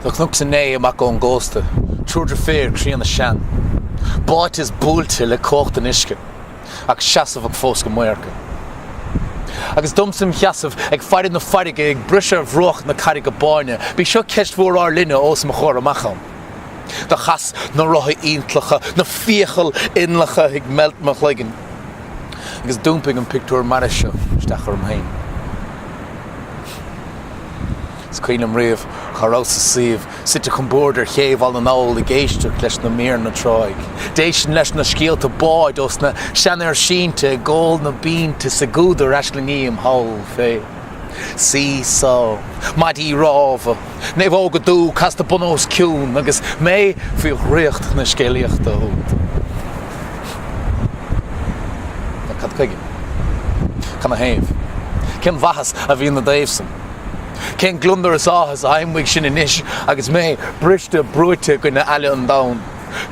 Do chonacsa inné amach ón gcósta, triúr deirféar críonna sean, báite is buailte le cumhacht an uisce, ach seasamhach fós go maorga. Agus domsa im sheasamh ag faire na farraige ag briseadh ar bhruach na Carraige Báine, b'í seo ceist mhór ár linne os mo chomhair amach ann. Do chas na rotha inntleacha, na fiachail inleacha ag meilt mo chloiginn, agus d'iompaigh an pictiúr mara seo isteach orm féin. Is cuimhin liom riamh cá rabhas sa suíomh, suite chun boird ar ché Bhaile na nGall ag éisteacht leis na míreanna tráigh. D'éistinn leis na scéalta báid ós na seanfhir sínte ag ól na bpionta is ag údar aislingí im shamhail fé. See saw, maidí rámha, naomhóga dubh casta bun os cionn agus mé faoi dhraíocht na scéalaíochta úd. Ach cad chuige? Canathaobh? Cén mhaitheas a bhí ina dtaobh san? Cén gliondar is áthas a fhaighim uaidh sin anois agus mé briste brúite i gcoinne fhaille an domhain,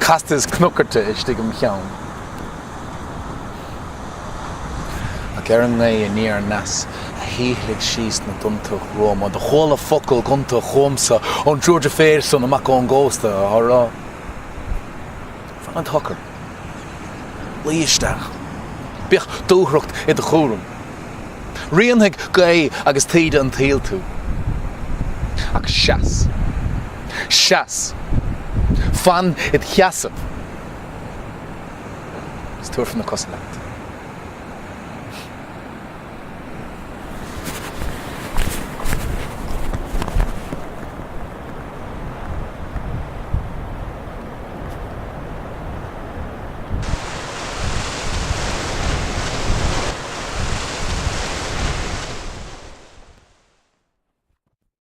casta is cnocairte istigh im cheann? Ach ar an ngaoth aniar aneas a shíothlaigh síos na dtonnta ghruama, do chuala focal gonta chugamsa ón dtriúr deirféar san amach ón gcósta á rá, Fan shocair. Luigh isteach. Bíodh dúthracht i do chúram. Rianfaidh gaoth agus taoide an tsaoil tú. Ach seas. Seas. Fan id sheasamh. Is tabharfar na cosa leat.